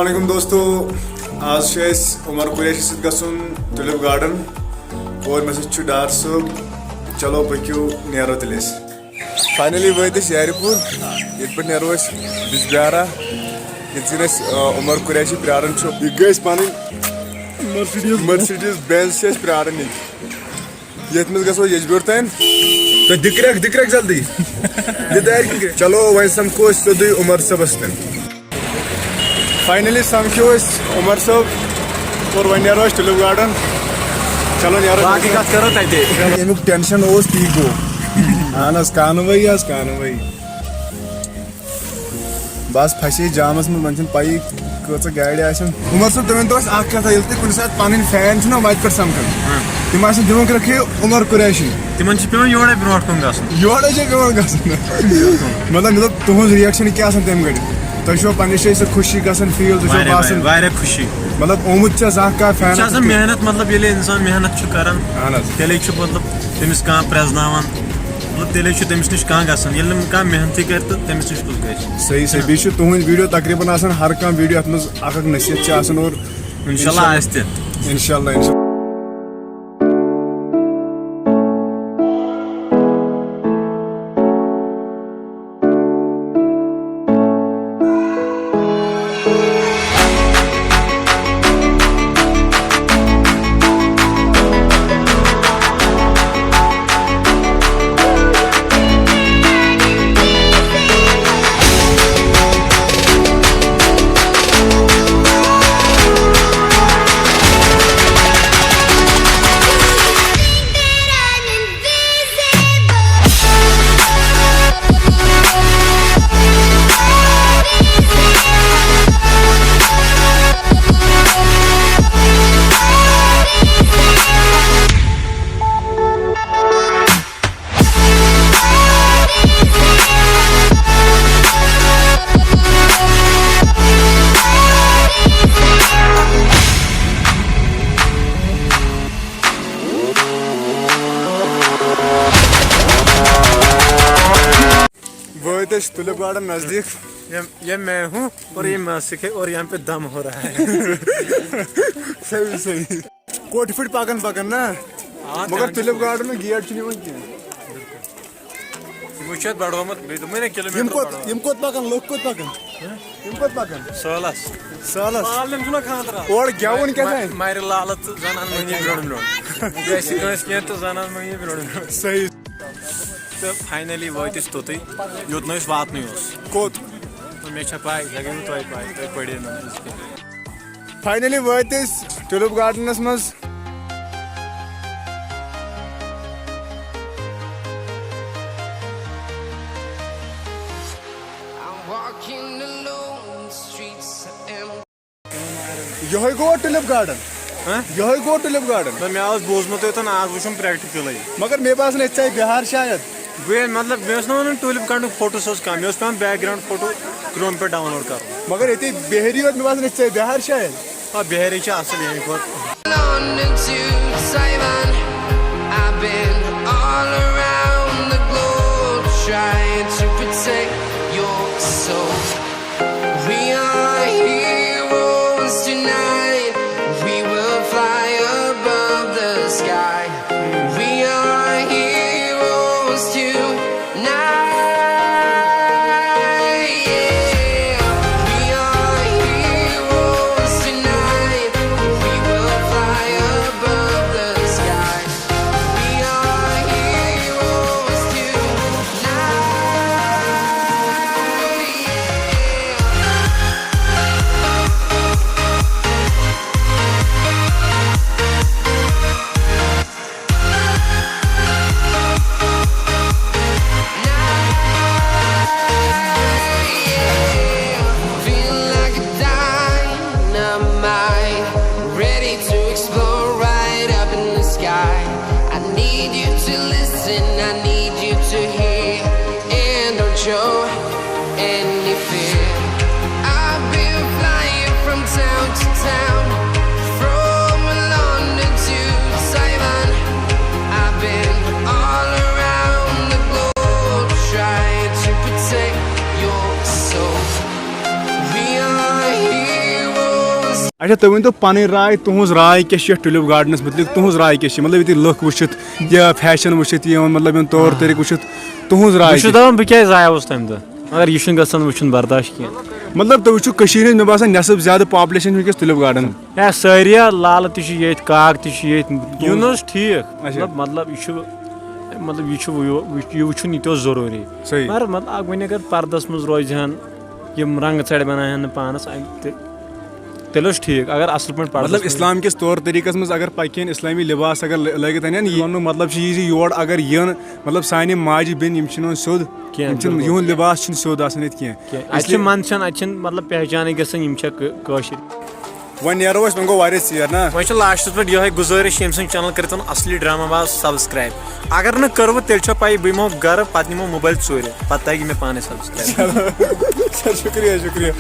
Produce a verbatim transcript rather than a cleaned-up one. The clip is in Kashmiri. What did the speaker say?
السلام علیکم دوستو، آز چھُ اَسہِ عمر قریشی سۭتۍ گژھُن ٹولپ گارڈن اور مےٚ سۭتۍ چھُ ڈار صٲب۔ چلو پٔکِو، نیرو تیٚلہِ أسۍ۔ فاینلی وٲتۍ أسۍ یارِ پوٗر، ییٚتہِ پٮ۪ٹھ نیرو أسۍ بِجبِہارا، ییٚتہِ زَن أسۍ، آ، عمر قریشی پیاران چھُ۔ یہِ گٔے أسۍ پَنٕنۍ مرسیڈیز بینز چھِ أسۍ پیاران ییٚتہِ۔ ییٚتہِ منٛز گژھو یجبیور تام۔ تہٕ دِکرٮ۪کھ، دِکرٮ۪کھ جلدی۔ یہِ دارِ کِنۍ گٔے۔ چلو وۄنۍ سَمکھو أسۍ سیوٚدُے عمر صٲبَس سۭتۍ۔ فاینلی سَمکھیو أسۍ عمر صٲب اور وۄنۍ نیرو أسۍ ٹولپ گارڈن۔ چلو نیرو۔ باقٕے کَتھ کَرو تَتے۔ ییٚمیُک ٹینشن اوس تی گوٚو۔ اہن حظ، کانوٲیی حظ، کانوٲیی۔ بس پھسے جامس منٛز، وۄنۍ چھُنہٕ پَیی کۭژاہ گاڑِ آسن۔ عمر صٲب، تُہۍ ؤنۍ تو اَسہِ اَکھ کَتھا، ییٚلہِ تُہۍ کُنہِ ساتہٕ پَنٕنۍ فین چھِو نا وَتہِ پٮ۪ٹھ سَمکھان، تِم آسن دِوان کِرکھ ہے عمر قریشی۔ تِمن چھِ پٮ۪وان یورے برونٛٹھ کُن گژھُن۔ یورے چھِ پٮ۪وان گژھُن۔ مطلب، مطلب، تُہنٛز ریاکشن کیٛاہ آسان تَمہِ گھڑِ؟ تۄہہِ چھُوا پننہِ جایہِ سۄ خوشی گژھان فیٖل؟ تُہۍ چھُوا واریاہ، باسان واریاہ، واریاہ خوشی۔ مطلب، آمُت چھا زانٛہہ کانٛہہ یہِ چھِ فین؟ آسان محنت، مطلب، ییٚلہِ اِنسان محنت چھُ کران، اہن حظ۔ تیٚلے چھُ، مطلب، تٔمِس کانٛہہ پرٛزناوان۔ مطلب، تیٚلے چھُ تٔمِس نِش کانٛہہ گژھان۔ ییٚلہِ نہٕ کانٛہہ محنتٕے کرِ، تہٕ تٔمِس نِش کُس گژھِ؟ صحیح، صحیح۔ بیٚیہِ چھُ تُہنٛدۍ ویٖڈیو تقریٖباً آسان ہر کانٛہہ ویٖڈیو، یَتھ منٛز اکھ اکھ نصیحت چھِ آسان اور انشاءاللہ آسہِ تہِ۔ انشاءاللہ، انشاءاللہ۔ وٲتۍ أسۍ ٹولپ گارڈن نزدیٖک۔ یہ، یہ میں ہوں اور یہ ماسک ہے اور یہاں پہ دم ہو رہا ہے۔ صحیح، صحیح۔ کوٚت پھِرِ پکان پکان نا؟ آ، مگر تِمن چھُ ٹولپ گارڈنُک گیٹ چھُنہٕ یِوان کینٛہہ۔ یِمو چھُ اَتھ بڑومُت، بیٚیہِ دوٚپمَے نا کِلوٗ یِم میٖٹر کوٚت، بڑومُت۔ یِم کوٚت پکان؟ لُکھ کوٚت پکان؟ یِم کوٚت پکان؟ سٲلَس۔ سٲلَس۔ سالم چھُنہ خانٛدرا۔ اورٕ گٮ۪وُن کیٛاہ تام؟ مَرِ لالہٕ تہٕ زَنان مٔہنی برٛونٛٹھ برٛونٛٹھ۔ یہِ گژھِ کٲنٛسہِ کینٛہہ تہٕ زَنان مٔہنی برٛونٛٹھ برٛونٛٹھ۔ صحیح۔ تہٕ فاینلی وٲتۍ أسۍ توٚتُے، یوٚت نہٕ أسۍ واتنٕے اوس۔ کوٚت؟ مےٚ چھےٚ پَے، ژےٚ گٔیوٕ توتہِ پَے، تۄہہِ پٔرِو نہٕ أسۍ کینٛہہ۔ فاینلی وٲتۍ أسۍ ٹولپ گارڈنس منٛز۔ I'm walking alone, the streets are empty. یِہوٚے گوٚو ٹولپ گارڈن؟ ہہ؟ یِہوٚے گوٚو ٹولپ گارڈن؟ نہ، مےٚ اوس بوٗزمُت یوٚتَن، آز وٕچھُم پرٛیکٹِکَلٕے۔ مگر مےٚ باسان، ییٚتہِ چھِ اَسہِ بِہار شاید۔ بہٕ، مطلب، مےٚ اوس نہٕ وَنان ٹولپ گارڈنُک فوٹو سوز کانٛہہ، مےٚ اوس پٮ۪وان background فوٹو Chrome پٮ۪ٹھ download کَرُن۔ مگر ییٚتہِ بِہٲری یوت، مےٚ باسان، ییٚتہِ چھِ اَسہِ بِہار شاید۔ آ، بِہٲری چھِ اَصٕل یِہِنٛدۍ کھۄتہٕ۔ London to Taiwan, I've been all around the globe trying to protect your soul. We are heroes tonight. We will fly above the sky. We are heroes tonight. Yeah. We are heroes tonight. We will fly above the sky. We are heroes tonight. اچھا، تُہۍ ؤنۍ تو پنٕنۍ راے، تُہنٛز راے کیٛاہ چھِ یتھ ٹیوٗلِپ گارڈنس مُتعلِق؟ تُہنٛز راے کیٛاہ چھِ؟ مطلب، ییٚتہِ لُکھ وٕچھِتھ یا فیشن وٕچھِتھ یا، مطلب، یِم طور طریٖقہٕ وٕچھِتھ، تُہنٛز راے بہٕ چھُس کیٛاہ چھِ؟ دَپان، بہٕ کیٛازِ زایاوُس تَمہِ دۄہ؟ مگر یہِ چھُنہٕ گژھان وٕچھُن برداش کینٛہہ۔ مطلب، تُہۍ وٕچھِو کٔشیٖرِ ہٕنٛز، مےٚ باسان، نٮ۪صٕف زیادٕ پاپولیشن چھِ وٕنکیٚس ٹیوٗلِپ گارڈن۔ ہے، سٲری ہا، لالہٕ تہِ چھِ ییٚتۍ، کاک تہِ چھِ ییٚتۍ، یُن اوس ٹھیٖک۔ اچھا۔ مطلب، مطلب، یہِ چھُ، مطلب، یہِ چھُ وٕیو-، یہِ وٕچھُن، یہِ تہِ اوس ضروٗری۔ صحیح۔ مگر، مطلب، اکھ وۄنۍ اگر پردس منٛز روزِ ہن، یِم رنٛگہٕ ژَرِ بناوہن نہٕ پانس، اَمہِ تہِ، تیٚلہِ اوس ٹھیٖک۔ اگر اصل پٲٹھۍ پردس مطلب، منٛز اسلام کِس طور طریٖقس منٛز اگر پکہِ ہن، اسلٲمی لباس اگر لٲ-، لٲگِتھ انن، یہِ وننُک مطلب چھُ یہِ زِ یور اگر یِن، مطلب، سانہِ ماجہِ بیٚنہِ، یِم چھِنہٕ وۄنۍ سیوٚد، کینٛہہ، یِم چھِنہٕ، بِلکُل۔ یِہُنٛد لباس چھُنہٕ سیوٚد آسان ییٚتہِ کینٛہہ۔ کینٛہہ۔ اَتہِ چھِ اسلیے منٛدچھان، اَتہِ چھِنہٕ، مطلب، پہچانٕے گژھان، یِم چھا کٲ-، کٲشِر۔ وۄنۍ نیرو أسۍ، وۄنۍ گوٚو واریاہ ژیر نا۔ وۄنۍ چھِ لاسٹَس پٮ۪ٹھ یِہوٚے گُزٲرِش، ییٚمۍ سٕنٛدۍ چینل کٔرِو تُہۍ اَصلی ڈرٛاما باز سبسکرایب۔ اگر نہٕ کٔروٕ، تیٚلہِ چھو پَیی، بہٕ یِمو گَرٕ، پَتہٕ نِمو موبایل ژوٗرِ، پَتہٕ تَگہِ مےٚ پانَے سبسکرایب۔ چلو، شُکریہ، شُکریہ۔